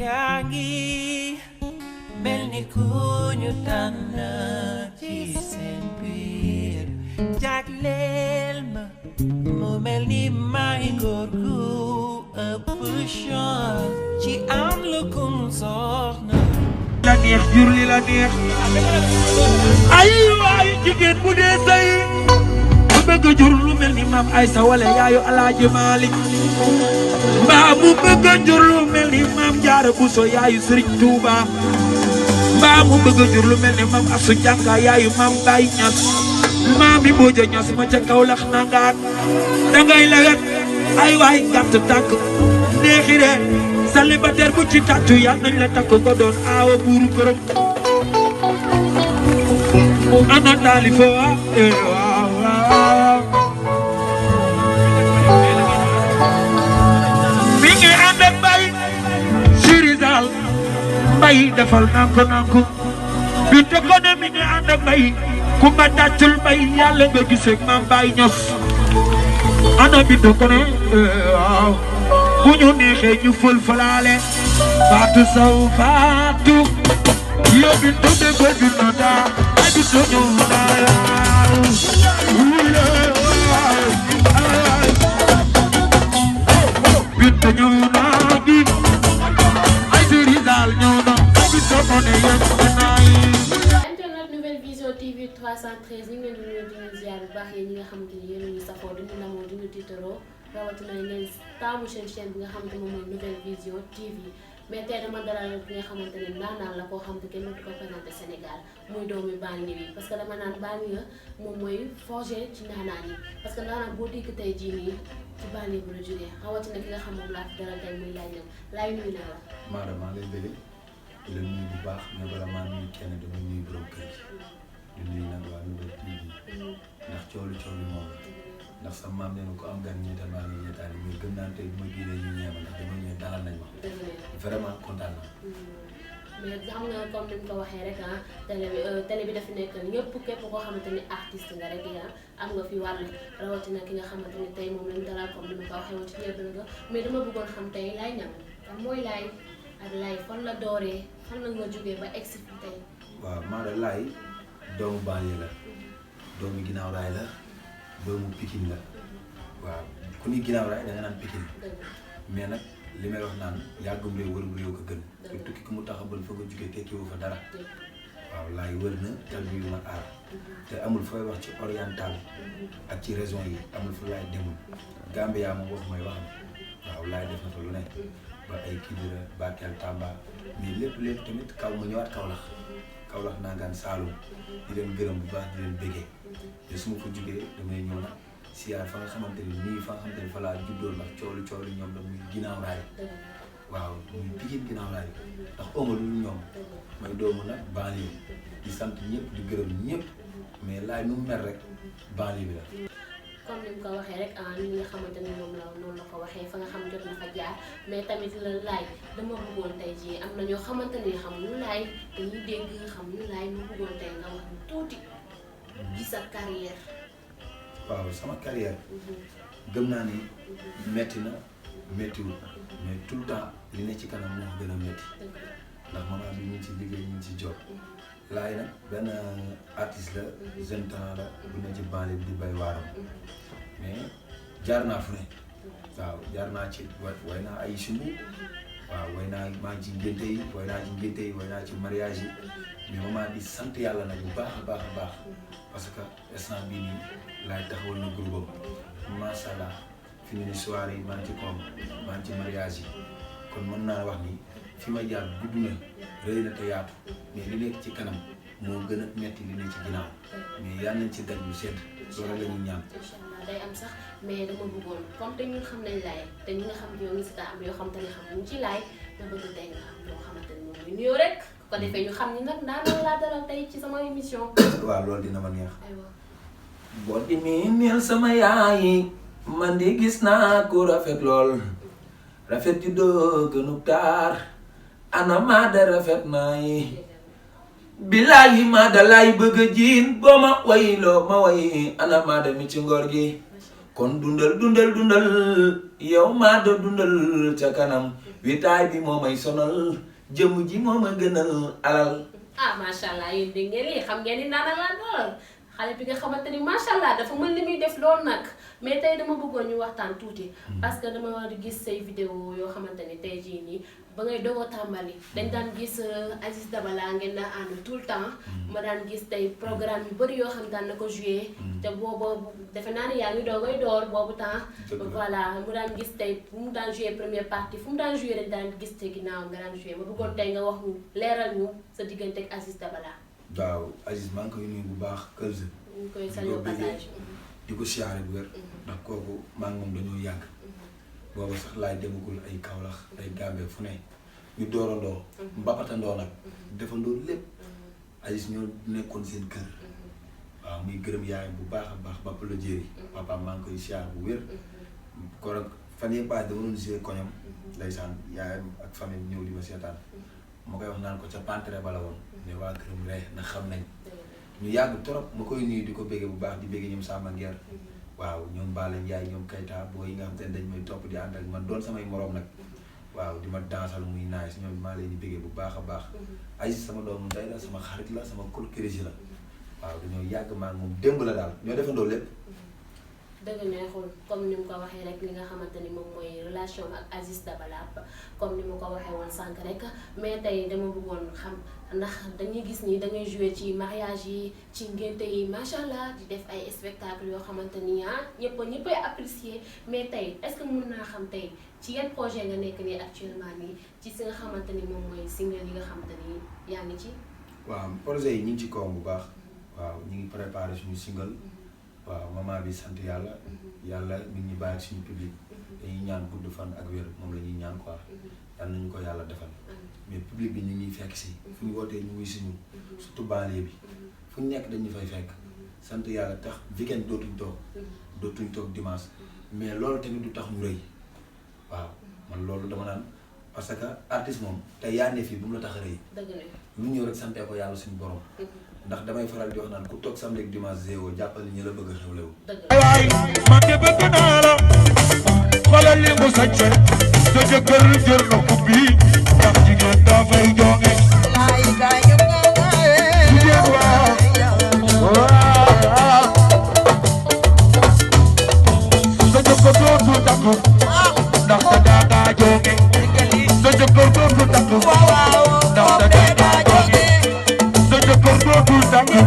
yaa ngi mel ni ku ñu tànn ci seen biir jagleel ma mu mel ni may góor gu ëpp chance ci am lu kum soxna la neex jur li la neex ay waay jigéen bu dee say bu bëgg jur lu mel ni maam Aysa wala yaayu Alaaji Maalik mbaa mu bëgg jur lu mel ni maam Jaara Buso yaayu Sëriñ Tuuba mbaa mu bëgg jur lu mel ni maam Asu Jànka yaayu maam Baay Ñas maam bi Mbooja Ñas ma ca Kawlax nangaan dangay lagat ay waay gàtt tànk neexi de célibataire bu ci tàccu yal nañ la takk ko doon aawa buuru këram ana taalifa waaw waaw mi ngi ànd ak Mbay Sirisal Mbay defal nanko bi te ko ne mi ngi ànd ak Mbay ku ma tàccul Mbay yàlla nga gisee maam Baay Ñas ana bi te ko ne waaw bu ñu neexee ñu fël falaale faatu saw faatu yóbbi tudde ko dina daa ay bi suñu daa binta ñëw naa bi ay Sirisal ñëw na ay bi soo ko ne yem naay internet Nouvelle Vision TV 313 ñu ngi leen di nuyu di leen ziar bu baax yéen ñi nga xamante ni yéen a ngi safoo di ñu namoo di ñu tiitaroo rawatina ngeen taamu seen chaîne bi nga xamante moom mooy Nouvelle Vision TV mais tey dama dalal ki nga xamante ne naanaan la koo xamante kenn du ko présenté Sénégal muy doomi banlieue yi parce que dama naan banlieue moom mooy forger ci naanaan yi parce que naanaan boo dégg tey jii nii ci banlieue bi la jógee rawatina ki nga xam moom laa fi dalal tey muy laaj ñam laay nuyu naa la. Maada maa ngi lay bëgg di la nuyu bu baax mais bala maa nuyu kenn dama nuyu borom kër gi di nuyu nag waa Nouvelle TV ndax coow li moom ndax sa maam nee na ko am gan ñeeta maa ngi ñeetaani mais gëm naa tey bu ma génnee ñu ñeema ndax dama ñëw dalal nañ ma vraiment kontaan na mais xam nga comme ni mu ko waxee rek ah télé bi dafa nekk ñëpp képp koo xamante ni artiste nga rek am nga fi wàll rawatina ki nga xamante ni tey moom lañ dalal comme ni mu ko waxee woon ci njëlbeen nga mais dama bëggoon xam tey Laye Niang kan mooy Laye ak Laye fan la dooree fan la nga jógee ba egsi fi tey. waaw Maada Laye doomu banlieue la doomu ginnaaw raay la doomu Pikine la waaw ku ni ginnaaw raay da nga naan Pikine mais nag li may wax naan yàggum réew wër réew ko gën te tukki ku mu taxabal fa nga jógee tekkiwu fa dara waaw Laye wër na tal bi na aar te amul fooy wax ci oriental ak ci région yi amul fa Laye demul Gambia moom wax mooy waxam waaw Laye def na fa lu ne ba ay Kidira Bakel Tamba mais lépp tamit kaw ma ñëwaat Kaolack nangaan Saalum di leen gërëm bu baax di leen bëggee te su ma fa jógee damay ñëw nag siyaar fa nga xamante ni nii fa nga xamante ni fa laa juddoo ndax coow li ñoom la muy ginnaaw raay waaw muy Pikine ginnaaw raay ndax ëmb lu ñoom may doomu nag banlieue di sant ñëpp di gërëm ñëpp mais Laye nu mu mel rek banlieue bi la. comme ni mu ko waxee rek ni nga xamante ni moom la noonu la ko waxee fa nga xam jot na fa jaar mais tamit la Laye dama bëggoon tey jii am na ñoo xamante ni xamuñu Laye dañuy dégg xamuñu Laye ma bëggoon tey nga wax ñu tuuti ci sa carrière. waaw sama carrière gëm naa ni metti na méttiwul mais tout le temps li ne ci kanam moo gën a métti ndax moment bi ñu ngi ci liggéey ñu ngi ci jot Laye nag benn artiste la jeune talent la bu ne ci banlieue bi di bay waaram mais jaar naa fu ne waaw jaar naa ci way naa ay sumb waaw way naa maa ngi ci ngénte yi way naa ci mariage yi mais moment bi sant yàlla nag bu baax a baax parce que instant bii nii Laye taxawal na groupe am macha allah fi mu ne soirée yi maa ngi ci koom maa ngi ci mariage yi kon mën naa wax ni fi ma jaar gudd na rëy na te yaatu mais li nekk ci kanam moo gën a metti li nekk ci ginnaaw mais yal nañ ci daj lu sedd loolu la ñuy ñaan. incha allah day am sax mais dama bëggoon comme te ñun xam nañ Laye te ñi nga xam ne yow ngi si taa am yoo xam te ne xamuñ ci Laye ma bëgg tey nga am yoo xamante ne moom mooy nuyoo rek ko defee ñu xam ni nag daanaka laa dalal tey ci sama émission. waaw loolu dina ma neex. aywa. boo di neel sama yaay man di gis naa ku rafet lool rafet ju doo gënu taar ana Maada rafet naay bilaayi Maada laay bëgg a jiin boo ma wayloo ma way ana Maada mi ci ngor gi kon dundal yow Maada dundal ca kanam witaay bi moo may sonal jëmm ji moo ma gënal alal. ah macha allah yéen dégg ngeen lii xam ngeen ni naan laa doon xale bi nga xamante ni macha allah dafa mën li muy def loolu nag mais tey dama bëggoon ñu waxtaan tuuti. parce que dama war a gis say vidéo yoo xamante ni tey jii nii ba ngay doog a tàmbali dañ daan gis Aziz Dabala ngeen daan ànd tout le temps. ma daan gis tey programme yu bëri yoo xam daan na ko joué. te boobu defe naa ne yaa ngi doogay door boobu temps. voilà mu daan gis tey fu mu daan joué première partie fu mu daan joué dañ daan gis te ginnaaw nga daan joué ma bëggoon tey nga wax ñu leeral ñu sa diggante ak Aziz Dabala. waaw Aziz maa ngi koy nuyu bu baax kër gi. ñu koy salué passage. di ko siyaare bu wér. ndax kooku maa ngi moom dañoo yàgg. booba sax laay demagul ay Kaolack ay Gambie fu ne ñu doorandoo. mbapatandoo nag. defandoo lépp. Aziz ñoo nekkoon seen kër. waaw muy gërëm yaayam bu baax a baax Papa la Jéeri. papa maa ngi koy siyaare bu wér. kon fan yii baax dama doon gisee koñam. ndeysaan yaayam ak famille ñëw di ma seetaan. ma koy wax naan ko ca pantere ba la woon. ne waa këram ree ndax xam nañ. ñu yàgg trop ma koy nuyu di ko béggee bu baax di béggee ñoom Samba Nguer. waaw ñoom Bale Ndiaye ñoom Kayta boo yi nga xam te ne dañ may topp di ànd ak man doon samay moroom nag. waaw di ma dansal muy nice ñoom maa leen di béggee bu baax a baax. Aziz sama doomu ndey la sama xarit la sama kolkérisi la. waaw dañoo yàgg maa moom démb la daal ñoo defandoo lépp. dëgg neexul comme ni mu ko waxee rek li nga xamante ni moom mooy relation ak Aziz Dabala comme ni mu ko waxee woon sànq rek mais tey dama bëggoon xam ndax dañuy gis ni da ngay joué ci mariage yi ci ngénte yi macha allah di def ay spectacle yoo xamante ni ñëppay apprécier mais tey est-ce que mën naa xam tey ci yan projet nga nekk nii actuellement nii ci si nga xamante ni moom mooy single yi nga xamante ni yaa ngi ci. waaw projet yi ñu ngi ci kawam bu baax. waaw ñu ngi préparé suñu single. waaw maman bi sant yàlla. yàlla mi ngi ñu bàyyi suñu public. dañuy ñaan gudd fan ak wér moom la ñuy ñaan quoi. yàlla nañu ko yàlla defal. mais public bi ñu ngi fekk si. fu ñu wootee ñu wuy si ñu. surtout banlieue bi. fu ñu nekk dañu fay fekk. sant yàlla tax weekend dootuñ toog dimanche. mais loolu tamit du tax ñu rëy. waaw man loolu dama naan parce que artiste moom tey yaa ne fii bu mu la tax a rëy. lu ñëw rek santee ko yàlla suñu borom. ndax damay faral di wax naan ku toog samedi ak dimanche zéro jàppal ni ñu la bëgg a xewlewu. waay man de bëgg naa la xoolal li mu sàcce sa jëkkër jël na ko bii ndax jigéen dafay jonge jigéen waaw sa jëkkër dootul takku ndax da daa jonge sa jëkkër dootul takku ndax da daa jonge sa jëkkër dootul takku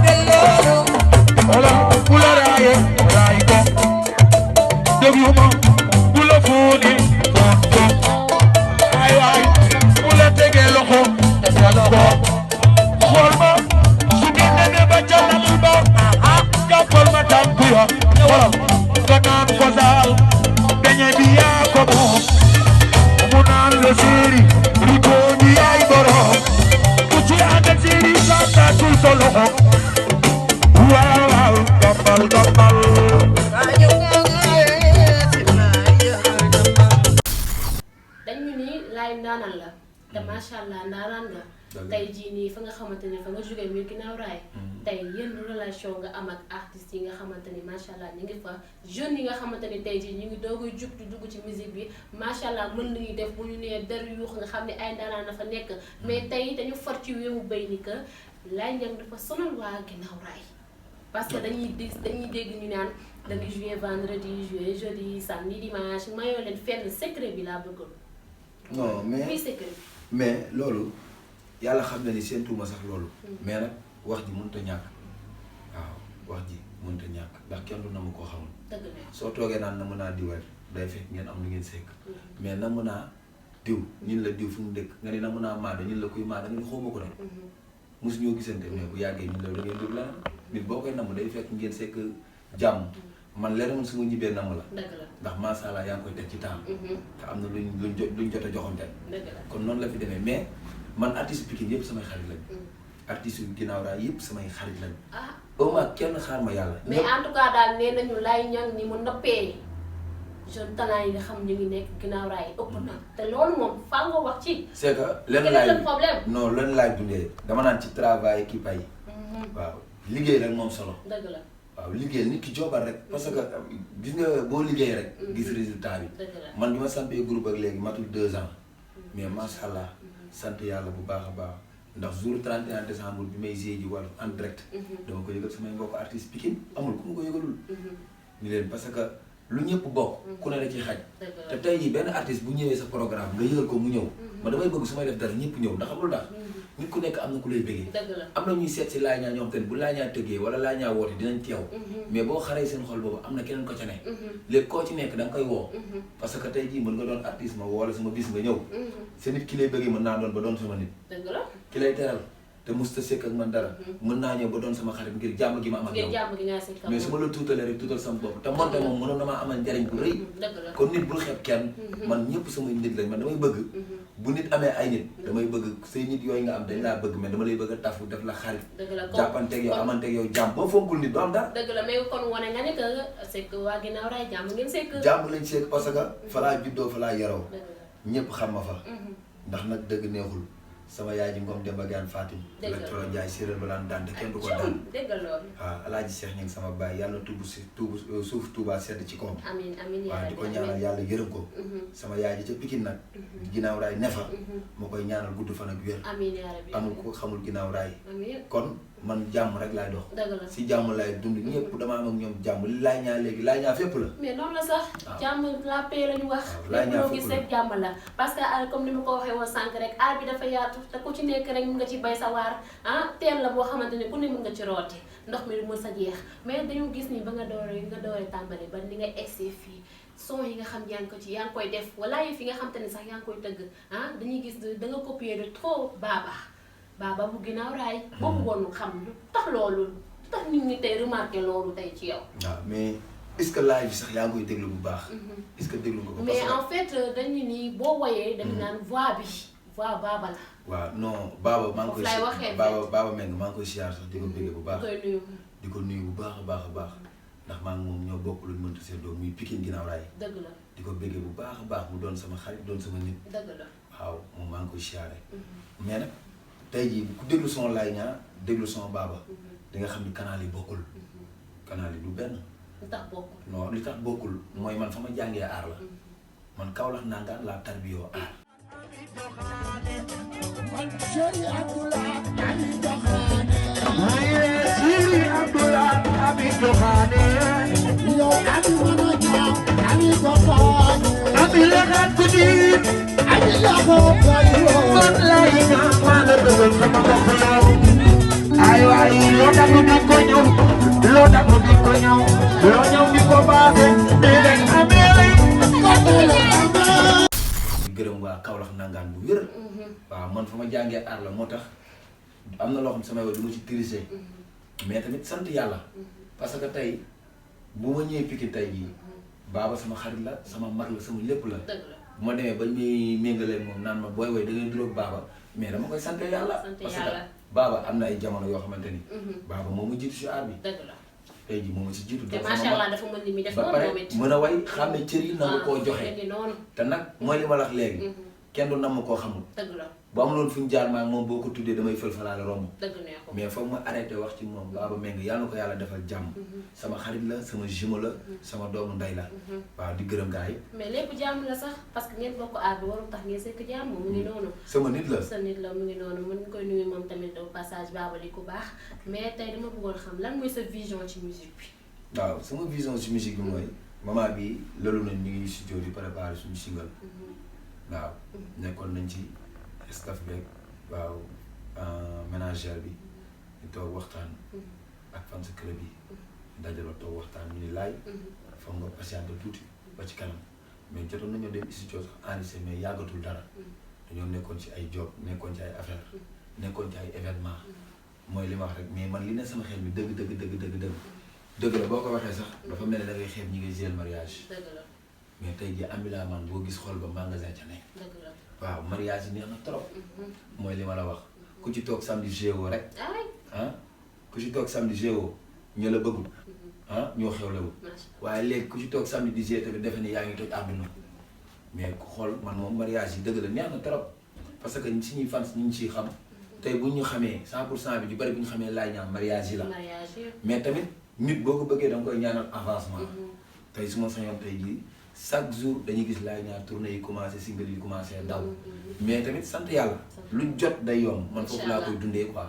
wala bu la raaye raay ko déglu ma bu la fóoni foon ko ay waay bu la tegee loxo defal ko xool ma su ngeen demee ba ca lal ba jàppal ma tànku ya wala nga naan ko saal beñe bi yaa ko moom mu naan la séeri li ko ñi yaay borom ku ci ànd ak séeri sànnaatul sa loxo waaw gambal dañu ni laay ndaanal la te macha allah ndaanaan nga tey jii nii fa nga xamante ni fa nga jógee muy ginnaaw raay tey yenn relation nga am ak artistes yi nga xamante ni macha allah ñu ngi fa jeunes yi nga xamante ni tey jii ñu ngi doog a jug di dugg ci musique bi macha allah mën nañu def bu ñu nee der yuux nga xam ne ay ndaanaan dafa nekk mais tey dañu far ci wéewu béy ni que Laye Niang dafa sonal waa ginnaaw raay parce que dañuy dégg ñu naan da ngay jouer vendredi jouer jeudi samedi dimanche mayoo leen fenn secret bi laa bëggoon. non mais secret bi. mais loolu yàlla xam na ni seen tuuma sax loolu. mais nag wax ji mënut a ñàkk. waaw wax ji mënut a ñàkk ndax kenn du na ma koo xamul. dëgg la soo toogee naan na mën a diw rek day fekk ngeen am lu ngeen sekk. mais na mën a diw ñun la diw fu mu dëkk nga ni na mën a maada ñun la kuy maada nga ni xaw ma ko rek. mosu ñoo gisante mais bu yàggee ñun la da ngeen déglu leneen nit boo koy namm day fekk ngeen sekk jàmm man leer na su ma ñibbee namm la. dëgg la ndax macha allah yaa ngi koy teg ci temps. te am na luñ jot a joxante. dëgg la kon noonu la fi demee mais man artiste Pikine yëpp samay xarit lañ. artiste yu ginnaaw raay yëpp samay xarit lañ. ah au moins kenn xaar ma yàlla. mais en tout cas daal nee nañu Laye Niang ni mu noppee jeune talent yi nga xam ñu ngi nekk ginnaaw raay ëpp na te loolu moom faa nga wax ci. c'est que lenn quel est le problème. non lenn laay dundee dama naan ci travail kii pay. waaw liggéey rek moom solo. dëgg la. waaw liggéey nit ki joobal rek parce que gis nga boo liggéey rek. gis résultat bi. dëgg la man bi ma sampee groupe ak léegi matul 2 ans. mais macha allah sant yàlla bu baax a baax ndax jour 31 décembre bi may géej ji wala en direct dama ko yëgal samay mbokk artiste Pikine amul ku ma ko yëgalul ni leen parce que lu ñëpp bokk ku ne da ci xaj te tey jii benn artiste bu ñëwee sa programme nga yëgal ko mu ñëw ma damay bëgg su may def dara ñëpp ñëw ndax amul ndax nit ku nekk am na ku lay bëggee am na ñuy seet si Laye Niang ñoom tamit bu Laye Niang tëggee wala Laye Niang woote dinañ teew mais boo xaree seen xol boobu am na keneen ko ca ne léegi koo ci nekk da nga koy woo parce que tey jii mën nga doon artiste ma woo la sama bis nga ñëw sa nit ki lay bëggee mën naa doon ba doon sama nit ki lay teral te musta sekk ak man dara mën naa ñëw ba doon sama xarit ngir jàmm gi ma am ak yow mais su ma la tuutalee rek tuutal sama bopp te monte moom mënoon na maa amal njariñ bu rëy kon nit bul xeeb kenn man ñëpp samay nit lañ man damay bëgg bu nit amee ay nit damay bëgg say nit yooyu nga am dañ laa bëgg mais dama lay bëgg a tafu def la xarit jàppanteeg yow amanteeg yow jàmm boo fonkul nit du am dara dëgg la mais kon wane nga ne que sekk waa ginnaaw raay jàmm ngeen sekk jàmm lañ sekk parce que fa laa juddoo fa laa yaroo ñëpp xam ma fa ndax nag dëgg neexul sama yaay ji Ngom Demba Gane Fatim la Coro Njaay séeréer ba laan daan te kenn du ko daan waaw alaaji Seex ñi ngi sama baay yàlla tubu si tubu suuf Tuubaa sedd ci kawam amiin amiin waaw di ko ñaanal yàlla yërëm ko sama yaay ji ca Pikine nag ginnaaw raay nefa moo koy ñaanal gudd fan ak wér amul ko xamul ginnaaw raay kon man jàmm rek laay dox si jàmm laay dund ñëpp dama am ak ñoom jàmm li Laye Niang léegi Laye Niang fépp la mais noonu la sax jàmm la paix lañu wax lépp loo gis rek jàmm la parce que comme ni ma ko waxee woon sànq rek aar bi dafa yaatu te ku ci nekk rek mun nga ci bay sa waar teen la boo xamante ne ku ne mun nga ci rooti ndox mi du mën sa jeex mais dañu gis ni ba nga doore tàmbali ba ni nga egsi fii son yi nga xam yaa ngi koy def wala yi fi nga xam te ne sax yaa ngi koy tëgg dañuy gis da nga copier de trop Baba bu ginnaaw raay boo bëggoon xam lu tax loolu lu tax nit ñi tey remarqué loolu tey ci yow waaw mais est-ce que live bi sax yaa ngi koy déglu bu baax est-ce que déglu nga ko mais en fait dañu ni boo woyee dañu naan voix Baba la waaw non Baba maa ngi koy Baba Meng maa ngi koy siyaar sax di ko bëggee bu baax di ko nuyu bu baax a baax a baax ndax maa ngi moom ñoo bokk luñ mënta seen doom muy Pikine ginnaaw raay dëgg la di ko bëggee bu baax a baax mu doon sama xarit doon sama nit dëgg la waaw moom maa ngi koy siyaare mais nag tey jii ku déglu son Laye Niang déglu son Baba di nga xam ni canal yi bokkul canal yi du benn li tax bokkul non li tax bokkul mooy man fa ma jàngee aar la man Kaolack nangaan laa tarbiyoo aar ay waay loo tax di ko ñëw loo tax di ko ñëw loo ñëw di ko baaxe di leen amee di gërëm waa Kaolack nangaan bu wér waaw man fa ma jàngee aar la moo tax am na loo xam sama yow du ma ci tirisé mais tamit sant yàlla parce que tey bu ma ñëwee Pikine tey jii Baba sama xarit la sama mag la sama lépp la bu ma demee ba ñuy méngalee moom naan ma booy woy da ngay duróog Baba mais dama koy sant yàlla parce que Baba am na ay jamono yoo xamante ni Baba moo ma jiitu si aar bi tey jii moo ma si jiitu te macha allah dafa mën ni mi def ba pare mën a way xam ne cër yi nangu koo joxe te nag mooy li ma la wax léegi kenn du nam koo xamul bu amuloon fu ñu jaar maa moom boo ko tuddee damay fël-falaale romb mais foog ma arrêté wax ci moom Baba Meng yàlla na ko yàlla defal jàmm sama xarit la sama jumeau la sama doomu ndey la waaw di gërëm gars yi mais lépp jàmm la sax parce que ngeen bokk aar bi warul tax ngeen sekk jàmm mu ngi noonu sama nit la sa nit la mu ngi noonu mën nga koy nuyu moom tamit au passage Baba li ku baax mais tey dama bëggoon xam lan mooy sa vision ci musique bi waaw sama vision ci musique bi mooy moment bi loolu nañ ñu ngi studio di préparer suñu single waaw nekkoon nañ ci staff beeg waaw ménagère bi ñu toog waxtaan ak fan sa club yi dajaloo toog waxtaan ñu ni Laye foog nga patienter tuuti ba ci kanam mais jotoon nañoo dem studio sax enregistré mais yàggatul dara dañoo nekkoon ci ay job nekkoon ci ay affaire nekkoon ci ay événement mooy li ma wax rek mais man li ne sama xel bi dëgg la boo ko waxee sax dafa mel ne da ngay xeeb ñi ngay gérer mariage mais tey jii ambila man boo gis xool ba magasin ca nekk waaw mariage yi neex na trop mooy li ma la wax ku ci toog samedi géo rek ku ci toog samedi géo ñu la bëggul ñoo xewlewul waaye léegi ku ci toog samedi di géo tamit defe ni yaa ngi toj àdduna mais ku xool man moom mariage yi dëgg la neex na trop parce que suñuy fans ñu ngi ciy xam tey bu ñu xamee 100% bi ñu bari bu ñu xamee Laye Niang mariage yi la mais tamit nit boo ko bëggee da nga koy ñaanal avancement tey su ma sañoon tey jii chaque jour dañuy gis Laye Niang tournée yi commencé single yi commencé daw mais tamit sant yàlla lu jot day yomb man foofu laa koy dundee quoi.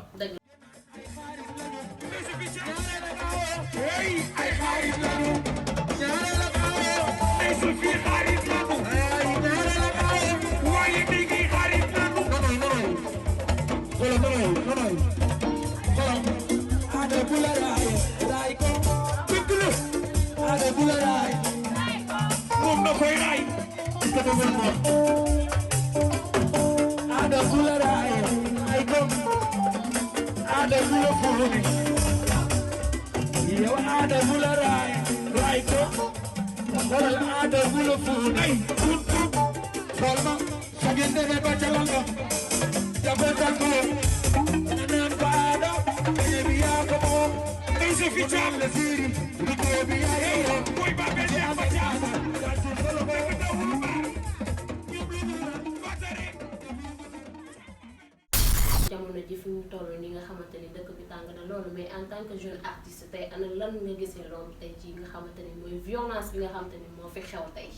jamono ji fi mu toll ni nga xamante ni dëkk bi tàng na loolu mais en tant que jeune artiste tey ana lan nga gisee loolu tey ji nga xamante ni mooy violence bi nga xamante ni moo fi xew tey.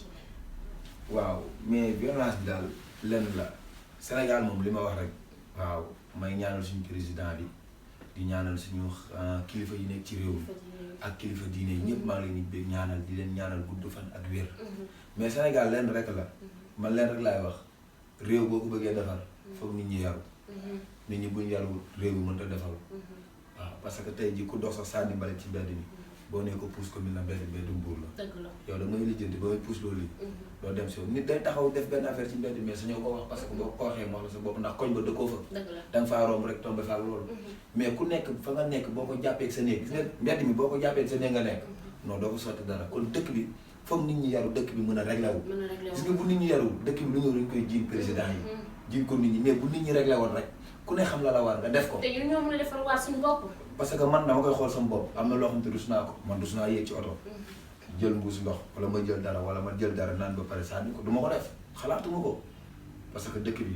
waaw mais violence bi daal lenn la Sénégal moom li ma wax rek waaw may ñaanal suñu président bi di ñaanal suñu kilifa yi nekk ci réew mi ak kilifa diine yi ñëpp maa ngi leen di ñaanal di leen ñaanal gudd fan ak wér mais Sénégal lenn rek la man lenn rek laay wax réew boo ko bëggee defar foog nit ñi yaru nit ñi buñ yarul réew mi mënut a defaru waaw parce que tey ji ku dox sax sànni mbalit ci mbedd mi boo nee ko puus ko mi na mbedd mbuur la yow da ngay lijjanti ba may puus loolu yi doo dem si nit day taxaw def benn affaire ci mbedd mais sa ñëw ko wax parce que boo ko waxee mu wax la sa bopp ndax koñ ba dëkkoo fa da nga faa romb rek tombé fa loolu mais ku nekk fa nga nekk boo ko jàppee ak sa néeg gis nga mbedd mi boo ko jàppee ak sa néeg nga nekk non doo ko sotti dara kon dëkk bi foog nit ñi yaru dëkk bi mën a réglé wu gis nga bu nit ñi yaru dëkk bi lu ñëw dañ koy jiin président yi jiin ko nit ñi mais bu nit ñi réglé woon rek ku ne xam la war nga def ko. te ñun ñoo mën a defar waat suñu bopp. parce que man dama koy xool sama bopp am na loo xam te rus naa ko man rus naa yéeg ci oto jël mbuus ndox wala ma jël dara wala ma jël dara naan ba pare sànni ko du ma ko def xalaatuma ko parce que dëkk bi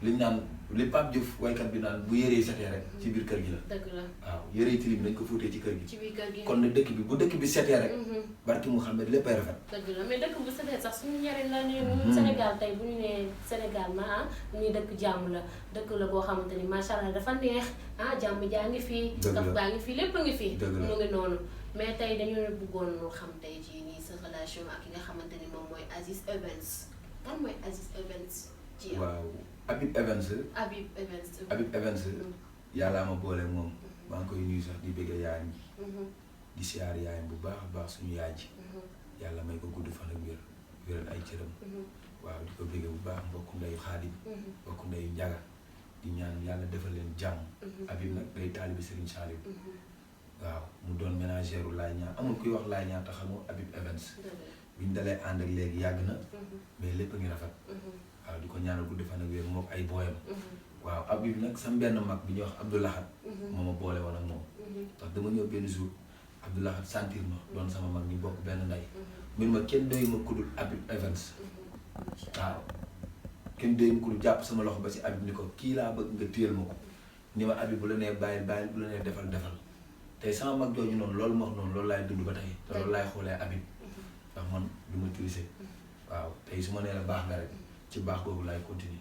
liñ naan li Pape Diouf waykat bi naan bu yëree setee rek ci biir kër gi la. dëgg la waaw yëree tilim nañ ko fóotee ci kër gi. ci biir kër gi kon ne dëkk bi bu dëkk bi setee rek. barki mu xam ne léppay rafet. dëgg la mais dëkk bu setee sax suñu njëriñ la ne Sénégal tey bu ñu nee Sénégal ñuy dëkk jàmm la dëkk la boo xamante ni macha allah dafa neex jàmm jaa ngi fii. daf baa ngi fii lépp a ngi fii. mu ngi noonu mais tey dañu bëggoon xam tey jii nii sa relation ak ki nga xamante ni moom mooy Aziz Evans kan mooy Aziz Evans. ci waaw Habib Evans. Habib Evans yàllaa ma boole moom maa ngi koy nuyu sax di bëgg yaayam ji di siyaar yaayam bu baax a baax suñu yaay ji yàlla may ko gudd fan ak wér wéral ay cëram waaw di ko bëgg bu baax mbokku ndeyu Xaadim mbokku ndeyu Njaga di ñaan yàlla defal leen jàmm Habib nag day taalibi Serigne Saliou waaw mu doon ménagère u Laye Niang amul kuy wax Laye Niang te xamoo Habib Evans biñ dalee ànd ak léegi yàgg na mais lépp a ngi rafet waaw di ko ñaanal gudd fan ak wér moom ay booyam waaw Habib nag sam benn mag bi ñuy wax Abdoulahat moo ma boole woon ak moom ndax dama ñëw benn jour Abdoulahat sentir ma doon sama mag ñu bokk benn ndey mun ma kenn doy ma kudul Habib Evans waaw kenn doy ma kudul jàpp sama loxo ba si Habib ni ko kii laa bëgg nga téyel ma ko ni ma Habib bu la nee bàyyil bàyyil bu la nee defal defal tey sama mag jooju noonu loolu ma wax noonu loolu laay dund ba tey te loolu laay xoolee Habib ndax man du ma triser waaw tey su ma nee la baax nga rek ci baax boobu laay continuer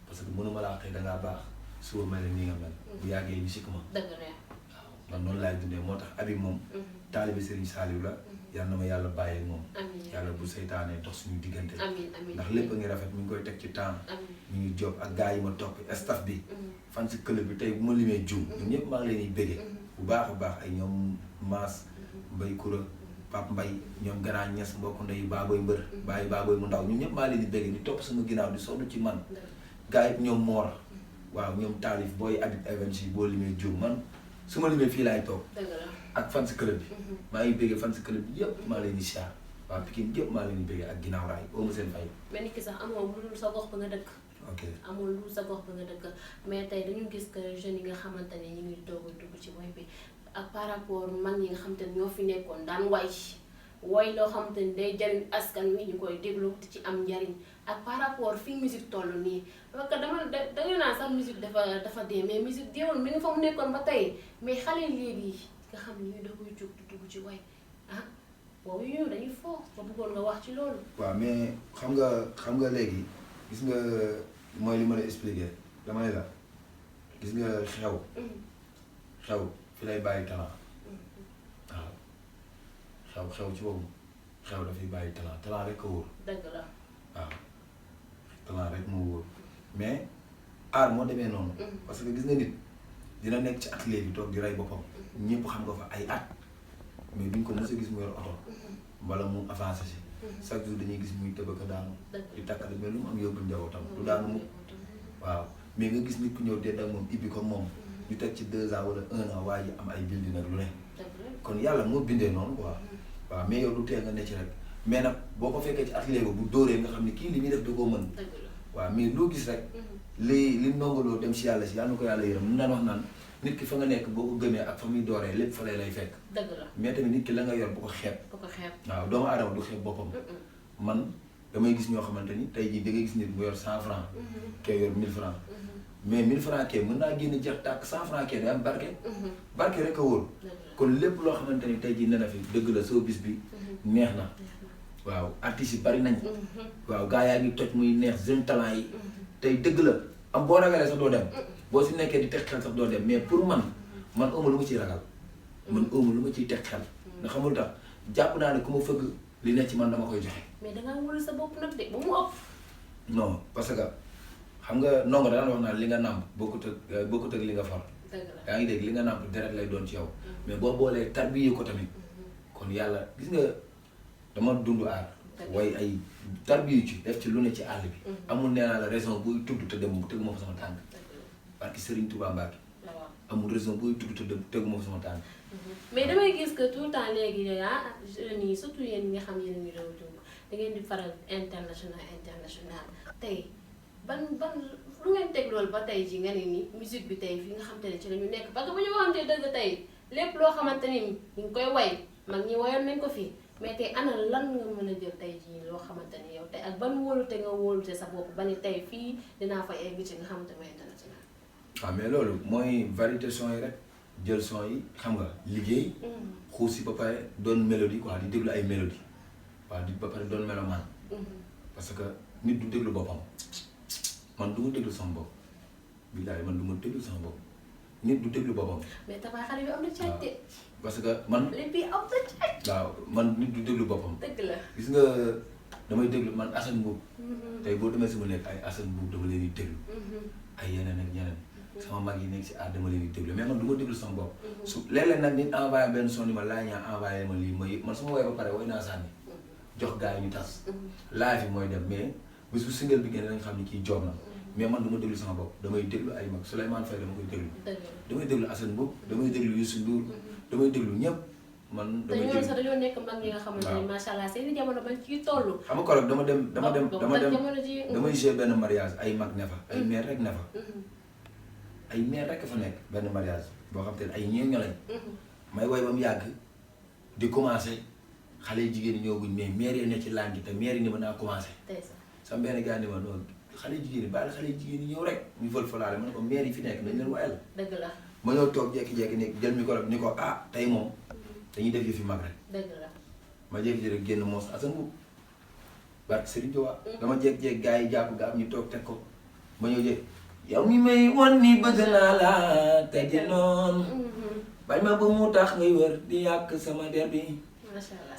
parce que mënuma laa xëy dangaa baax suba mel nii nga mel bu yàggee ñu sikk ma waaw man noonu laay dundee moo tax Habib moom taalibe Serigne Saliou la yal na ma yàlla bàyyee moom yàlla bu seytaanee dox suñu diggante ndax lépp a ngi rafet mi ngi koy teg ci temps mi ngi job ak gars yi ma topp staff bi fan si club bi tey bu ma limee juum ñun ñëpp maa ngi leen di bége bu baax a baax ay ñoom Maas Mbay Kura Pape Mbay ñoom Gannaaw Ñas mbokku ndeyu Baaboy Mbër bàyyi Baaboy mu ndaw ñun ñëpp maa leen di bége di topp sama ginnaaw di sonn ci man gars yi ñoom Moor waaw ñoom Taalif booy Habib Evans yi boo limee juum man su ma limee fii laay toog ak fan si club bi maa ngi béggee fan si club bi yëpp maa leen di siyaar waa Pikine yëpp maa leen di béggee ak ginnaaw raay oo ma seen fay mais nit ki sax amoo lu dul sa gox ba nga dëkk amul lu dul sa gox ba nga dëkk mais tey dañu gis que jeunes yi nga xamante ne ñu ngi doog a dugg ci woy bi ak par rapport mag ñi nga xamante ne ñoo fi nekkoon daan woy loo xamante ni day jariñ askan wi ñu koy déglu ci am njariñ ak par rapport fi musique toll nii parce que danga naan sax musique dafa dee mais musique deewul mi ngi fa mu nekkoon ba tey mais xale léegi nga xam ne ñuy da koy jóg di dugg ci way boobu yow dañuy foo ba bëggoon nga wax ci loolu. waaw mais xam nga léegi gis nga mooy li ma la expliqué dama ne la gis nga xew fi lay bàyyi talent waaw xew ci boobu xew dafay bàyyi talent rek a wóor. dëgg la waaw talent rek moo wóor mais aar moo demee noonu. parce que gis nga nit dina nekk ci atelier bi toog di rey boppam ñëpp xam nga fa ay at mais duñ ko mës a gis mu yor oto wala mu avancé si chaque jour dañuy gis muy tëbëka daanu di takkale mais lu mu am yóbbu njabootam du daanu mu waaw mais nga gis nit ku ñëw dend ak moom ibbi ko moom ñu teg ci 2 ans wala 1 an waa ji am ay building nag lu ne kon yàlla moo bindee noonu quoi waaw mais yow du tee nga ne ci rek mais nag boo ko fekkee ci atelier bu dóoree nga xam ne kii li muy def da koo mën waaw mais loo gis rek li ndongoloo dem si yàlla na ko yàlla yërëm mun naan wax naan nit ki fa nga nekk boo ko gëmee ak fa muy dooree lépp fa lay fekk dëgg la mais tamit nit ki la nga yor bu ko xeeb waaw doomu aadama du xeeb boppam man damay gis ñoo xamante ni tey jii da ngay gis nit mu yor 100 francs kee yor 1000 francs mais 1000 francs kee mën naa génn jeex tàkk 100 francs kee day am barke rek a wóor kon lépp loo xamante ni tey jii nee na fi dëgg la soo bis bi neex na waaw artistes yi bari nañ waaw gaa yaa ngi toj muy neex jeune talent yi tey dëgg la am boo ragalee sax doo dem boo si nekkee di teg xel sax doo dem mais pour man awma lu ma ciy ragal man awma lu ma ciy teg xel nga xamul tax jàpp naa ne ku ma fëgg li ne ci man dama koy joxe. mais dangaa wóolu sa bopp nag de ba mu ëpp. non parce que xam nga ndongo daan wax naa li nga nàmp bokkut ak li nga far. yaa ngi dégg li nga nàmp deret lay doon ci yow. mais boo boolee tarbiyee ko tamit kon yàlla gis nga dama dund aar. way ay tarbiyu ci def ci lu ne ci àll bi. amul nee naa la raison buy tudd te dem teguma fa sama tànk. parce que Serigne Touba Mbacke. amul raison buy tudd te dem teguma fa sama tànk. mais damay gis que tout le temps léegi jeunes yi surtout yéen ñi nga xam yéen a ngi doon dund da ngeen di faral international tey ban lu ngeen teg loolu ba tey ji nga ne ni musique bi tey fi nga xam te ne ci la ñu nekk parce que bu ñu waxante dëgg tey lépp loo xamante ni ñu ngi koy way mag ñi wayoon nañ ko fii mais tey ana lan nga mën a jël tey jii loo xamante ni yow tey ak ban wóolute nga wóolute sa bopp ba ni tey fii dinaa fa egg ci nga xamante mooy international. waaw mais loolu mooy variété son yi rek jël son yi xam nga liggéey. xuus si ba pare doon mélodie quoi di déglu ay mélodie waaw di ba pare doon mélomane. parce que nit du déglu boppam man du ma déglu sama bopp billaay man du ma déglu sama bopp nit du déglu boppam. mais tabax xale bi am na caaj de. parce que man lépp yi am na caaj. waaw man nit du déglu boppam. dëgg la gis nga damay déglu man Assane Mboub. tey boo demee sama nekk ay Assane Mboub dama leen di déglu. ay yeneen ak ñeneen. sama mag yi nekk si aar dama leen di déglu mais man du ma déglu sama bopp. su léeg-léeg nag nit envoyé benn son ni ma laa ñaa envoyé ma lii ma man su ma woowee ba pare woy naa sànni. jox gars yi ñu tas. live yi mooy dem mais bés bu single bi génne nañ xam ni kii joob na. mais man du ma déglu sama bopp damay déglu ay mag Souleymane Faye dama koy déglu. damay déglu Assane Mboub damay déglu Youssou Ndour damay déglu ñëpp. man damay déglu sax dañoo nekk mag ñi nga xamante ni macha allah seen jamono bañ ciy toll. xam nga korog damay jouer benn mariage ay mag ne fa ay mère rek ne fa. ay mère rek fa nekk benn mariage boo xam te ne ay ñeeño lañ. may woy ba mu yàgg di commencé xale yu jigéen ñi ñëwaguñ mais mère yi ne ci làng te mère yi ni ma naa commencé. sa benn gars ni ma noonu xale yu jigéen ñi bàyyi xale yu jigéen ñi ñëw rek ñu fël fëlaale ma ne ko mère yi fi nekk nañ leen woyal. dëgg la ma ñëw toog jékki-jékki ne jël micro bi ni ko ah tey moom dañuy def yëfi mag rek. dëgg la ma jékki-jékki rek génn moos Assane Mboub barke Serigne Touba. dama jékki-jékki gars yi jàpp ga am ñu toog teg ko ma ñëw jékki. yow mi may won ni bëgg naa la tege noonu bañ ma ba mu tax ngay wër di yàq sama der bi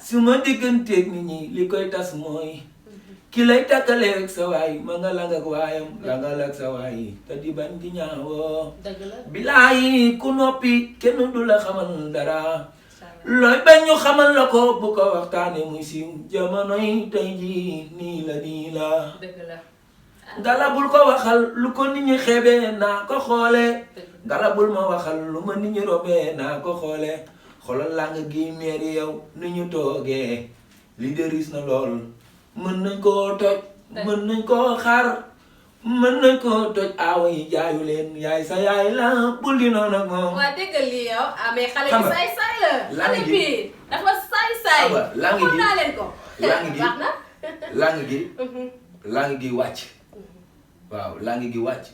su ma digganteeg nit ñi li koy tas mooy ki lay takkaleeg sa waay ma nga lang ak waayam langal ak sa waay te di bañ di ñaawoo bilaayi ku noppi kenn du la xamal dara looy bañ ñu xamal la ko bu ko waxtaane muy siiw jamonoy tey ji nii la ngala bul ko waxal lu ko nit ñi xeebee naa ko xoole ngala bul ma waxal lu ma nit ñi robee naa ko xoole xoolal làng gi meeri yow ni ñu toogee li de riis na lool mën nañ koo toj mën nañ koo xaar mën nañ koo toj aawa yi jaayu leen yaay sa yaay la bul di noonu ak moom. waa dégg lii yow mais xale bi saay-saay la xale bi dafa saay-saay làng naa leen ko làng gi wàcc waaw langue gi wàcc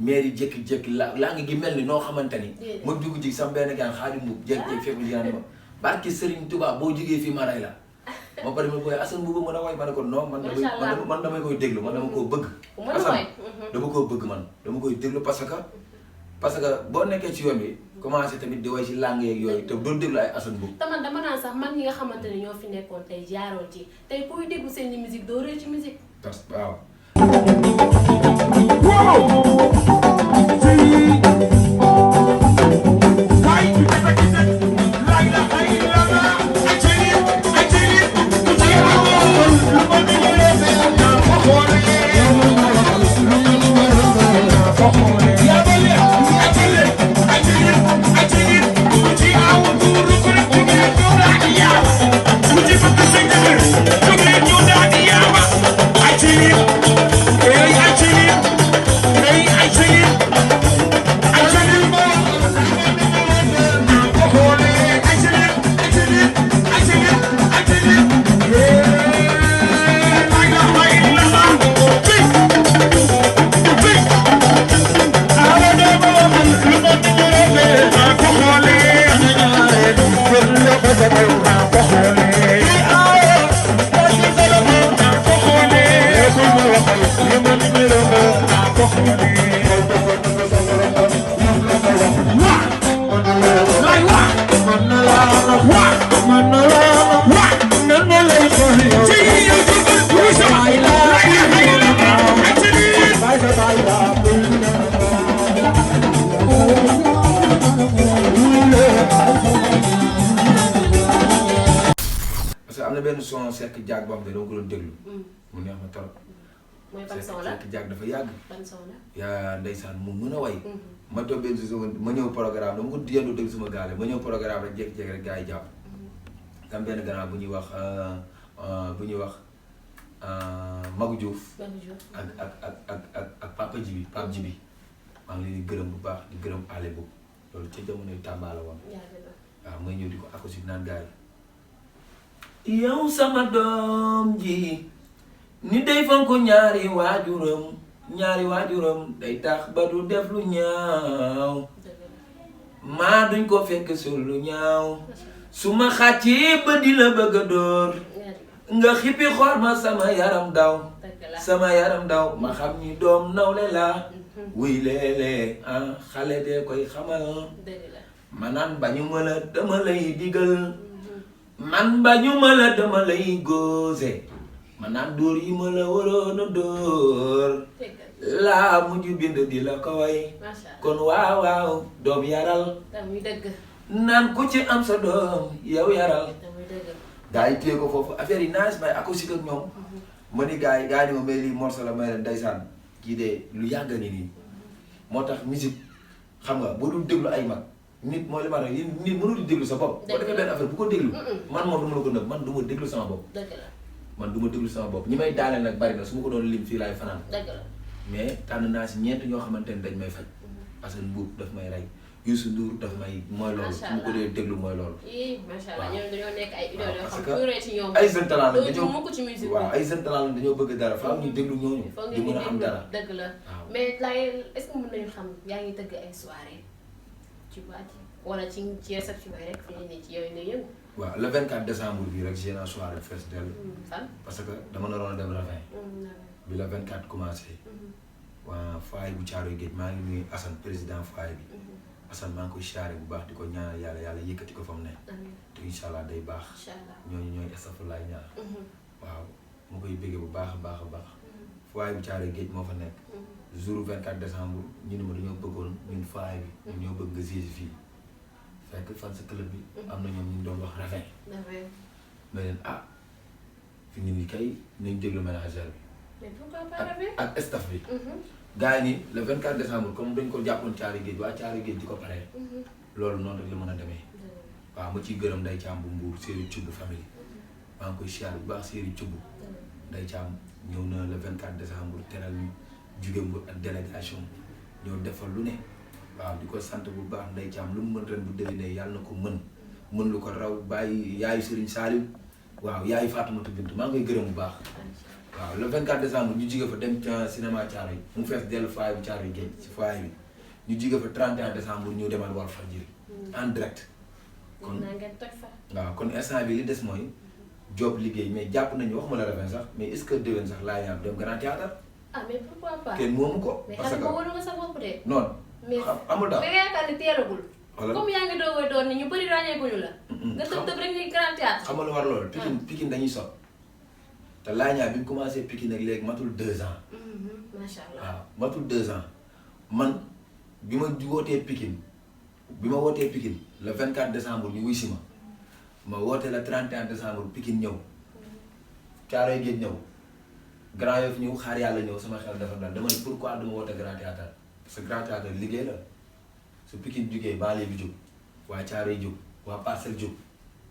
mairie jékki-jékki langue gi mel ni noo xamante ni ma dugg ci sam benn gaan Xaadim Mbuub jékki-jékki fekk li ma barki Serigne Touba boo jógee fii ma rey la ma pare ma booy Assane Mboup mën a way ma ne ko non man damay koy déglu man dama koo bëgg. Assane dama koo bëgg man dama koy déglu parce que boo nekkee ci yoon bi commencé tamit di way ci langue yeeg yooyu te doo déglu ay Assane Mboup. te man dama naan sax man ñi nga xamante ne ñoo fi nekkoon tey jaaroon ci tey kuy déglu seen i musique doo réer ci musique. waaw. benn son Seck Diack boo xam ne dama ko doon déglu. mu neex ma trop. mooy ban son la Seck Diack dafa yàgg. ban son la. yaa ndeysaan mu mën a way. ma toog benn jour ma ñëw programme dama ko yendu déglu sama gaale ma ñëw programme rek jékki-jékki rek gars yi jàpp. am benn gannaaw bu ñuy wax Magu Diouf. ak Papa Djibi Pape Djibi maa ngi leen di gërëm bu baax di gërëm àll boobu loolu ca jamonoy Tamba la woon. waaw may ñëw di ko acoustique naan gars yi. yow sama doom ji ni day fonk ñaari waajuram day tax ba du def lu ñaaw maa duñ ko fekk sul lu ñaaw su ma xàccee ba di la bëgg a dóor nga xippi xool ma sama yaram daw ma xam ni doom nawle la wuy léeg-léeg xale dee koy xamal ma naan bañu ma la dama lay digal man bañu ma la dama lay góose ma naan dóor yi ma la waroon a dóor laa mujj bind di la ko way kon waaw doom yaral naan ku ci am sa doom yow yaral gaa yi téye ko foofu affaire yi nice may acoustique ak ñoom ma ni gaa yi ni ma may lii morceau la may leen ndeysaan kii de lu yàgg ni nii moo tax musique xam nga boo dul déglu ay mag nit mooy li ma wax nit mënul di déglu sa bopp boo defee benn affaire bu ko déglu man moom du ma la ko nëb man du ma déglu sama bopp ñi may daaneel nag bari na su ma ko doon lim fii laay fanaan mais tànn naa si ñeent ñoo xamante ne dañ may faj Assane Mboup daf may rey Youssou Ndour daf may mooy loolu su ma ko dee déglu mooy loolu macha allah ñoom dañoo nekk ay idole yoo xam ne ci ñoom ay jeunes talent la dañoo mukk ci musique waaw ay jeunes talent la dañoo bëgg dara faaw ñu déglu ñooñu di mën a am dara dëgg la mais laay est-ce que mën nañu xam yaa ngi tëgg ay soirée ci boîte yi wala ci réception yi rek fii nii ci yooyu ngay yëngu waaw le 24 décembre bi rek j'ai une soirée fees dell fan parce que dama naroon a dem Ravin bi le 24 commencé waa faay bu Caaroy Géej maa ngi nuyu Assane président faay bi Assane maa ngi koy siyaare bu baax di ko ñaanal yàlla yëkkati ko fa mu ne te incha allah day baax ñooñu ñooy estafurlaay ñaar waaw mu koy béggee bu baax a baax faay bu Caaroy Géej moo fa nekk jour 24 décembre ñu ne ma dañoo bëggoon ñun faay bi ñun ñoo bëgg nga siège fii fekk fan sa club bi am na ñoom ñu doon wax Ravin ma leen fi ñu ni kay nañ déglu ménagère bi ak staff bi gars yi ni le 24 décembre comme dañ ko jàppoon Caaroy Géej waa Caaroy Géej di ko paree loolu noonu rek la mën a demee waaw ma ciy gërëm Ndeye Thiam bu Mbour Séeri Cubb famille maa ngi koy siyaare bu baax Séeri Cubb Ndeye Thiam ñëw na le 24 décembre teral ñu jóge Mbour ak délégation ñëw defal lu ne waaw di ko sant bu baax Ndeye Thiam lu mu mën ren bu déwénee yàlla na ko mën lu ko raw bàyyi yaayu Serigne Salim waaw yaayu Fatoumata Bintu maa ngi koy gërëm bu baax waaw le 24 décembre ñu jóge fa dem ca cinéma Caaroy mu fees dellu faay bu Caaroy Géej ci faay bi ñu jóge fa 31 décembre ñu demal Walfadjri en direct kon waaw kon instant bi li des mooy job liggéey mais jàpp nañu waxuma la ren sax mais est-ce que déwén sax laa ñaar dem grand théâtre ah mais pourquoi pas. kenn moomu ko. mais parce xam que nga wóolu nga sa bopp de. non mais amul daal da nga yaakaar ni teelagul. Voilà. comme yaa ngi doog a doon ni ñu bëri ràññeekuñu la. nga tëb rek ni grand théâtre. xam nga lu war loolu. Pikine dañuy sot te laa ñaar bi mu commencé Pikine nag léegi matul 2 ans. macha allah waaw matul 2 ans man bi ma wootee Pikine le 24 décembre ñu wuy si ma woote le 31 décembre Pikine ñëw Caaroy Géej ñëw Grand Yoff ñëw xaar yàlla ñëw sama xel dafa dal dama ne pourquoi duma woote grand théâtre parce que grand théâtre liggéey la su Pikine jugee banlieue bi jóg waa Caaroy jóg waa Parcelles jóg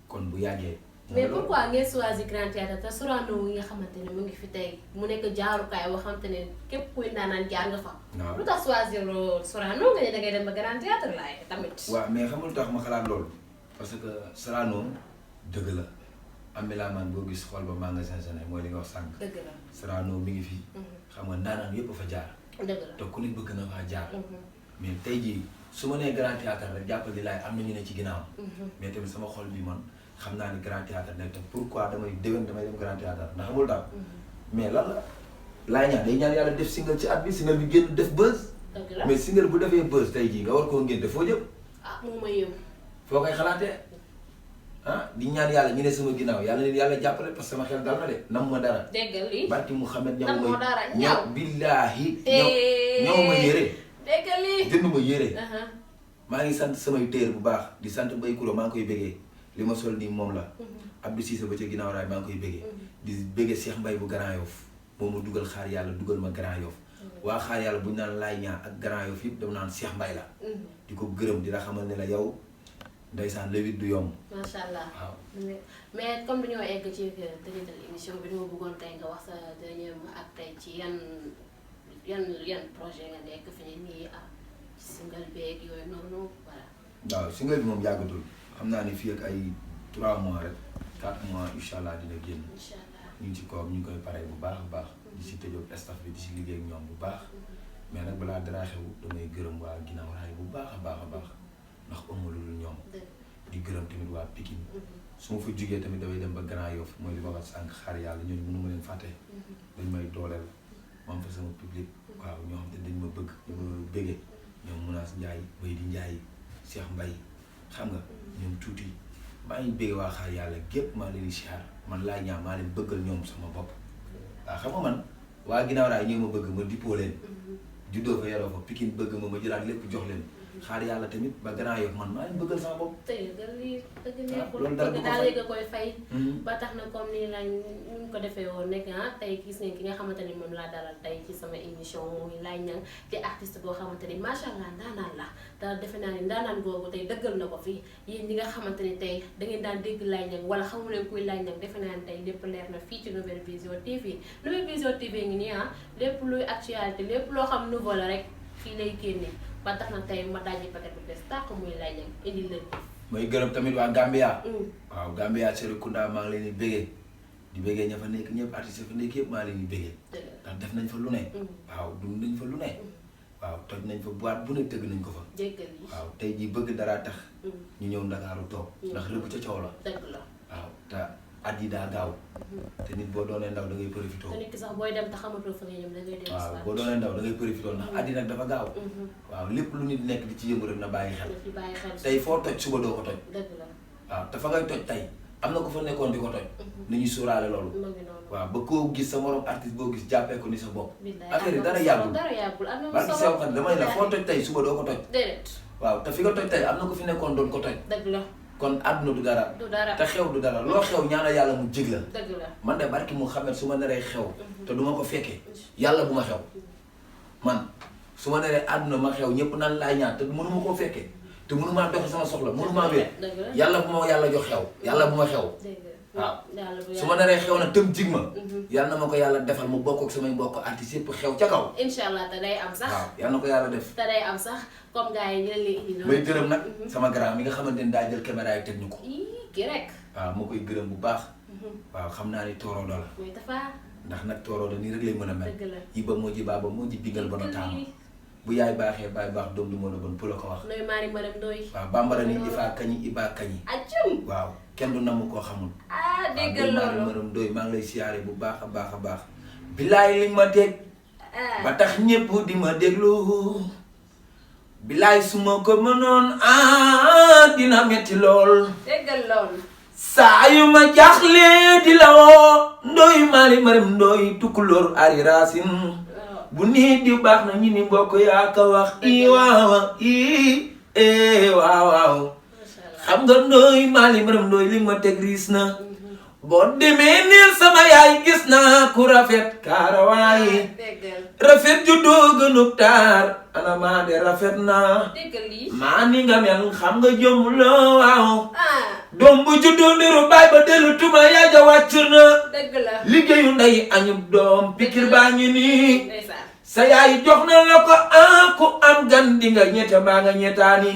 kon bu yàggee. mais pourquoi ngeen choisir grand théâtre te Sorano yi nga xamante ne mu ngi fi tey mu nekk jaarukaay boo xamante ne képp kuy naanaan jaar nga fa. waaw lu tax choisir Sorano nga ne dangay dem ba grand théâtre laay tamit. waaw mais xamul tax ma xalaat loolu parce que Sorano dëgg la am man boo gis xool ba magasin Sénégal mooy li nga wax sànq. dëgg la Sorano mi ngi fi. xam nga ndaanaan yëpp fa jaar. dëgg la te ku ne bëgg na faa jaar. mais tey jii su ma nee grand théâtre rek jàppal di laay am na ñu ne ci ginnaaw. mais tamit sama xol bi man. xam naa ni grand théâtre nekk te pourquoi damay dem grand théâtre ndax amul daal mais lan la laay ñaan day ñaan yàlla def single ci at bi single bi génn def buzz mais single bu defee buzz tey jii nga war koo ngénte foo jëm moom ma yëm foo koy xalaatee di ñaan yàlla ñu ne sama ginnaaw yàlla nit yàlla jàppale parce que sama xel dal na de nam ma dara déggal li barki Mouhamed ñaw ma dara ñaw billaahi ñaw ma yére déggal li jënd ma yére maa ngi sant samay téer bu baax di sant Bay Kuro maa ngi koy bégee li ma sol nii moom la Abdou Cissé ba ca ginnaaw raay maa ngi koy béggee di béggee Cheikh Mbaye bu Grand Yoff moom ma dugal xaar yàlla dugal ma Grand Yoff waa xaar yàlla bu ñu naan laay ñaa ak Grand Yoff yëpp dama naan Cheikh Mbaye la di ko gërëm di la xamal ne la yow ndeysaan le huit du yomb macha allah waaw mais comme dañoo egg ci tëjëtal émission bi dama bëggoon tey nga wax sa dernier mot ak tey ci yan projet nga nekk fi ne nii ci single beeg yooyu noonu voilà waaw single bi moom yàggatul xam naa ne fii ak ay 3 mois rek 4 mois incha allah dina génn. incha allah ñu ngi ci kawam ñu ngi koy pare bu baax a baax. di si tëjoog staff bi di si liggéey ak ñoom bu baax. mais nag balaa dara xew damay gërëm waa ginnaaw raay bu baax a baax a baax ndax amul lu ñoom. di gërëm tamit waa Pikine. su ma fa jugee tamit damay dem ba Grand Yoff mooy li ma wax sànq xaar yàlla ñooñu mënu ma leen fàtte. dañ may dooleel ma am fa sama public. waaw ñoo xam te dañ ma bëgg ñu ma bëggee ñoom Mounass Ndiaye Baydi Ndiaye Cheikh Mbaye xam nga ñoom tuuti maa ngi bëgg waa xaar yàlla gépp maa leen di siyaar man laay ñaan maa leen bëggal ñoom sama bopp waaw xam nga man waa ginnaaw raay ñoo ma bëgg ma dippoo leen juddoo fa yaroo fa Pikine bëgg ma jëlaat lépp jox leen xaar yàlla tamit ba Grand Yoff man maa leen bëggal sama bopp tey dal lii dëgg neexul loolu dara du ko daal fay léegi koy fay ba tax na comme nii lañ ñu ko defee woon nekk tey gis ngeen ki nga xamante ni moom laa dalal tey ci sama émission muy Laye Niang di artiste boo xamante ni macha allah ndaanaan la te defe naa ni ndaanaan googu tey dëggal na ko fii yéen ñi nga xamante ni tey da ngeen daan dégg Laye Niang wala xamu leen kuy Laye Niang defe naa ni tey lépp leer na fii ci Nouvelle Vision TV Nouvelle Vision TV ngi nii lépp luy actualité lépp loo xam nouveau la rek fii lay génne ba tax na tey ma dajji paquet bu des tàq muy Laye Niang indi leen ko. mooy gërëm tamit waa Gambia. waaw Gambia Serekunda maa ngi leen di bégee di bégee ña fa nekk ñëpp artistes fa nekk yëpp maa leen di bégee. ndax def nañ fa lu ne. waaw dund nañ fa lu ne. waaw toj nañ fa boîte bu ne tëgg nañ ko fa. jéggal yi waaw tey jii bëgg dara tax. ñu ñëw Ndakaaru toog. ndax rëbb ca coow la. dëgg la waaw te at yi daa gaaw. te nit boo doonee ndaw da ngay profité. te nit ki sax booy dem te xamatoo fa nga ñoom da ngay dem. waaw boo doonee ndaw da ngay profité ndax at yi nag dafa gaaw. waaw lépp lu nit nekk di ci yëngu rek na bàyyi xel. tey foo toj suba doo ko toj. dëgg la waaw te fa ngay toj tey am na ko fa nekkoon di ko toj. ni ñu suuraale loolu. waaw ba koo gis sa morom artiste boo gis jàppee ko ni sa bopp. affaire yi dara yàggul parce que sew xam damay la foo toj tey suba doo ko toj. déedéet waaw te fi nga toj tey am na ko fi nekkoon doon ko toj. dëgg la kon àdduna du dara. du dara te xew du dara loo xew ñaanal yàlla mu jig la. dëgg la man de barki mu xamet su ma naree xew. te du ma ko fekkee yàlla bu ma xew. man su ma naree àdduna ma xew ñëpp naan laay ñaan te mënu ma koo fekkee te mënu maa doxi sama soxla mënu maa wér. yàlla bu ma yàlla jox xew yàlla bu ma xew. waaw su ma naree xew na tëm jig ma. yàlla na ma ko yàlla defal mu bokk ak samay mbokk artistes yëpp xew ca kaw. incha allah te day am sax. waaw yàlla na ko yàlla def. te day am sax comme gars yi ñu leen indi noonu. may gërëm nag sama grand mi nga xamante ni daa jël caméra yi teg ñu ko. kii rek. waaw moo koy gërëm bu baax. waaw xam naa ni tooroo la. muy dafa. ndax nag tooroo nii rek lay mën a mel. dëgg la yi ba moo ji baaba moo ji bingal ba no taamu. bu yaay baaxee baay baax doom du mën a bon pour la ko wax. Ndoye Marie Maram Ndoye. waaw bambara ni Ifa kañi Iba kañi. acum waaw kenn du namm koo xamul. déggal waaw loolu Maram Ndoye maa ngi lay siyaare bu baax a baax a baax. bilaay li ma teg. ba tax ñépp di ma déglu. bilaay su ma ko mënoon dina metti lool. déggal loolu. saa yu ma jaaxlee di la woo Ndoye Marie Maram Ndoye tukulóor ari racine bu nii di baax na ñu ni mbokk yaa ko wax i waaw waaw xam nga Ndoye Marie Maram Ndoye li ma teg riis na boo demee neel sama yaay gis naa ku rafet kaarawaay rafet ju doo gënub taar ana maa de rafet naa maa ni nga mel xam nga jom la waaw doom bu juddoo niru baay ba dellu tuma yaa ja wàcc na liggéeyu ndey añub doom pikir baa ngi nii sa yaay jox na la ko ku am gan di nga ñette baa nga ñettaani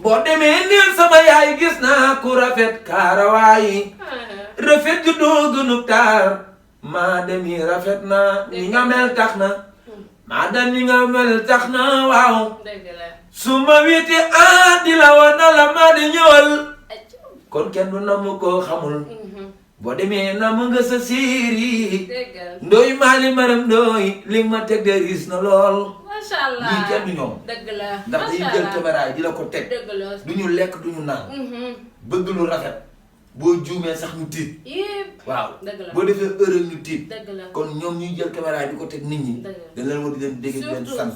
boo demee neel sama yaay gis naa ku rafet kaarawaay rafet ju doo gënub taar maa demi rafet na ni nga mel tax na maa da ni nga mel tax na waaw su ma wéete di la war na la maa di ñëwal kon kenn du namm koo xamul boo demee namm nga sa siiri Ndoye Marie Maram Ndoye li ma teg de riis na lool masha Allah lii kenn du ñoom ndax dañuy jël caméra yi di la ko teg du ñu lekk du ñu naan bëgg lu rafet boo juumee sax ñu tiit waaw boo defee erreur ñu tiit kon ñoom ñuy jël caméra yi di ko teg nit ñi dañ leen war di leen dégg leen sant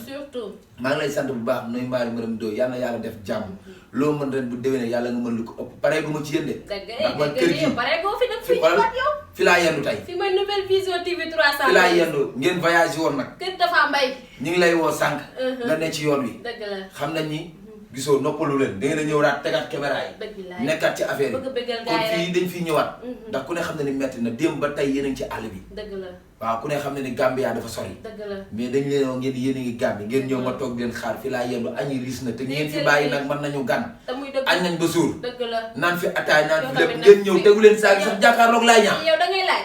maa ngi lay sant bu baax Ndoye Marie Maram Ndoye yal na yàlla def jàmm loo mën ren bu déwénee yàlla nga mën lu ko ëpp pare gu ma ci yéen de ndax man kër gi fi laa yendu tey fi mooy Nouvelle Vision TV 300 fi laa yendu ngeen voyage woon nag kër dafa mbay ñu ngi lay woo sànq nga ne ci yoon wi xam nañ ni gisoo noppalu leen da ngeen a ñëw raat tegaat caméra yi nekkaat ci affaire yi kon fii dañ fiy ñëwaat ndax ku ne xam ne ni metti na démb ba tey yéen a ngi ci àll bi waaw ku ne xam ne ni Gambia dafa sori mais dañ leen wax ngeen yéen a ngi Gambie ngeen ñëw ma toog leen xaar fi laa yendu añi riis na te ngeen fi bàyyi nag mën nañu gan añ nañ ba suur naan fi ataay naan fi lépp ngeen ñëw tegu leen saa sax jàkkaarloog laay ñaan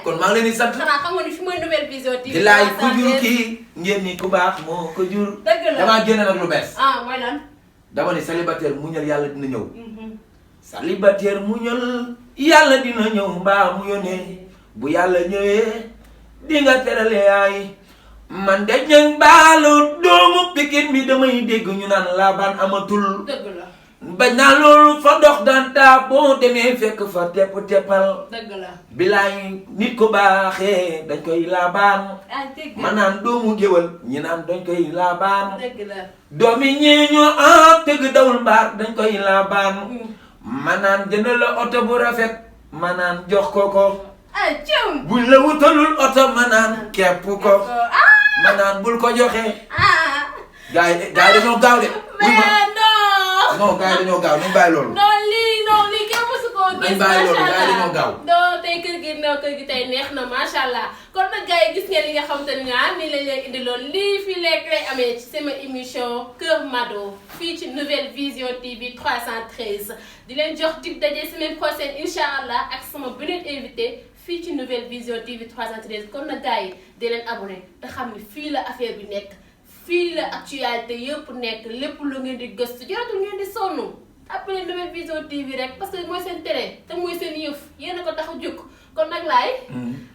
kon maa ngi leen di sant di laay ku jur kii ngeen ni ku baax moo ko jur damaa génn nag lu bees dama ne célibataire muñal yàlla dina ñëw célibataire muñal yàlla dina ñëw mbaa mu yónnee bu yàlla ñëwee di nga terale yaay man de ñang baalu doomu Pikine bi damay dégg ñu naan laabaan amatul bañ naa loolu fa dox daan taa boo demee fekk fa tepp teppal bilaay nit ko baaxee dañ koy laabaan ma naan doomu géwal ñi naan dañ koy laabaan doomi ñee ñoo tëgg dawul mbaar dañ koy laabaan ma naan jënd la oto bu rafet ma naan jox ko buñ la wutalul oto ma naan kepp ko ma naan bul ko joxe gaay dañoo gaaw de non gars yi dañoo gaaw nañ bàyyi loolu. non lii kenn mësu koo gis. nañ bàyyi loolu gars yi dañoo gaaw. non tey kër gi tey neex na macha allah kon nag gars yi gis ngeen li nga xamante ne nii lañ leen indiloon lii fii lekk lay amee ci sama émission Kër Mado fii ci Nouvelle Vision TV 313 di leen jox dig daje semaine prochaine incha allah ak sama beneen invité fii ci Nouvelle Vision TV 313 kon nag gars yi di leen abonné te xam ni fii la affaire bi nekk. fii la actualité yëpp nekk lépp lu ngeen di gëstu jaratul ngeen di sonn après Nouvelle Vision TV rek parce que mooy seen télé te mooy seen yëf yéen a ko tax a jóg kon nag laay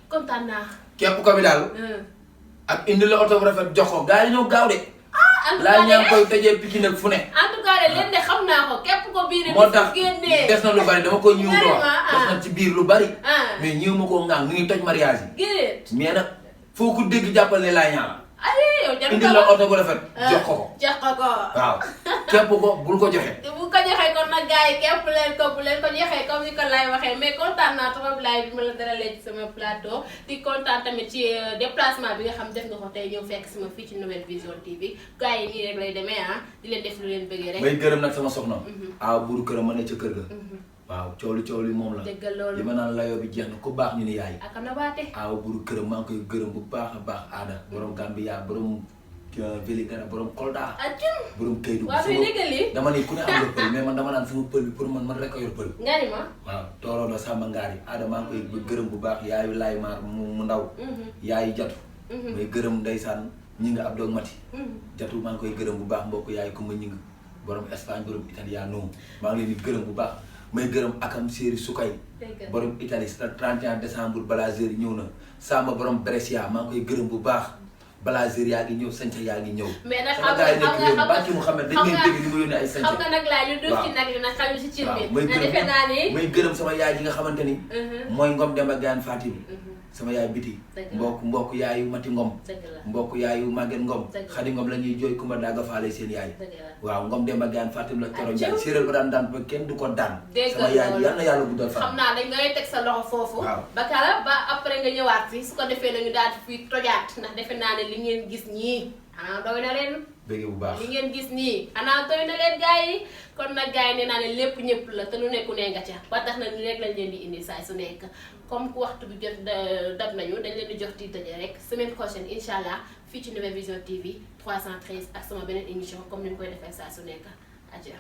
kontaan naa. képp ko bi daal. ak indi la oto bu rafet jox ko gars yi ñoo gaaw de. en tout cas laay ñaa ngi koy tëjee Pikine ak fu ne. en tout cas leen de xam naa ko képp ko biir moo tax des na lu bari dama koy ñëw ko des na ci biir lu bari. mais ñëw ma koo ngaan mu ngi toj mariage yi. mais nag foo ko dégg jàppal ne laay ñaa la. indi la oto bu rafet jox ko waaw képp ko bul ko joxe bu ko joxee kon nag gars yi képp leen ko bu leen ko joxee comme ni ko lay waxee mais kontaan naa trop laay bi ma la dalalee ci sama plateau di kontaan tamit ci déplacement bi nga xam def nga ko tey ñëw fekk sama fii ci Nouvelle Vision TV gars yi nii rek lay demee di leen def lu leen bëggee rek may gërëm nag sama soxna buuru këram ma ne ca kër ga waaw coow li moom la li ma naan layoo bi jeex na ku baax ñu ne yaay ak nabaate buuru këram maa ngi koy gërëm bu baax a baax aada borom Gambia borom Vélingara borom Kolda borom Kédougou dama ne ku ne am nga pël mais man dama naan sama pël bi pour man rek a yor pël nga ni ma waaw tooroodo Samba Ngaari aada maa ngi koy gërëm bu baax yaayu laay maar mu ndaw yaayu jatu may gërëm ndeysaan ñi nga ab doog mati jatu maa ngi koy gërëm bu baax mbokk yaay ko ma ñi nga borom Espagne borom Italiano maa ngi leen di gërëm bu baax may gërëm akam séeri sukay borom Italie c'est le 31 décembre Balazer ñëw na Samba borom Brescia maa ngi koy gërëm bu baax Balazer yaa ngi ñëw Sanca yaa ngi ñëw. mais nag xam nga bànki mu xam ne dañ leen dégg ni ma yónnee ay Sanca. xam nga nag laay lu dul ci nag li nag xayu si cin bi. may na defe naa ni may gërëm sama yaay ji nga xamante ni. mooy Ngom Demba Gane Fatim. sama yaay biti. mbokk yaayu Mati Ngom. mbokk yaayu Maguette Ngom. Xadi Ngom la ñuy jooy Kumba Daga Faale seen yaay. waaw Ngom Demba Gane Fatim la Coro Ndiaye séeréer ba daan ba kenn du ko daan. sama yaay yal na yàlla guddal fan. xam naa dañ ngay teg sa loxo foofu. ba kala ba après nga ñëwaat fi su ko defee nañu daal di fi tojaat ndax defe naa ne li ngeen gis ñii xanaa doy na leen. bëgg bu baax li ngeen gis nii xanaa doy na leen gars yi kon nag gars yi nee naa ne lépp ñëpp la te lu nekku ne nga ca ba tax na ni rek lañ leen di indi saay su nekk comme ku waxtu bi jot dab nañu dañ leen di jox di tëje rek semaine prochaine incha allah fii ci Nouvelle Vision TV 313 ak sama beneen émission comme ni mu koy defee saa su nekk aja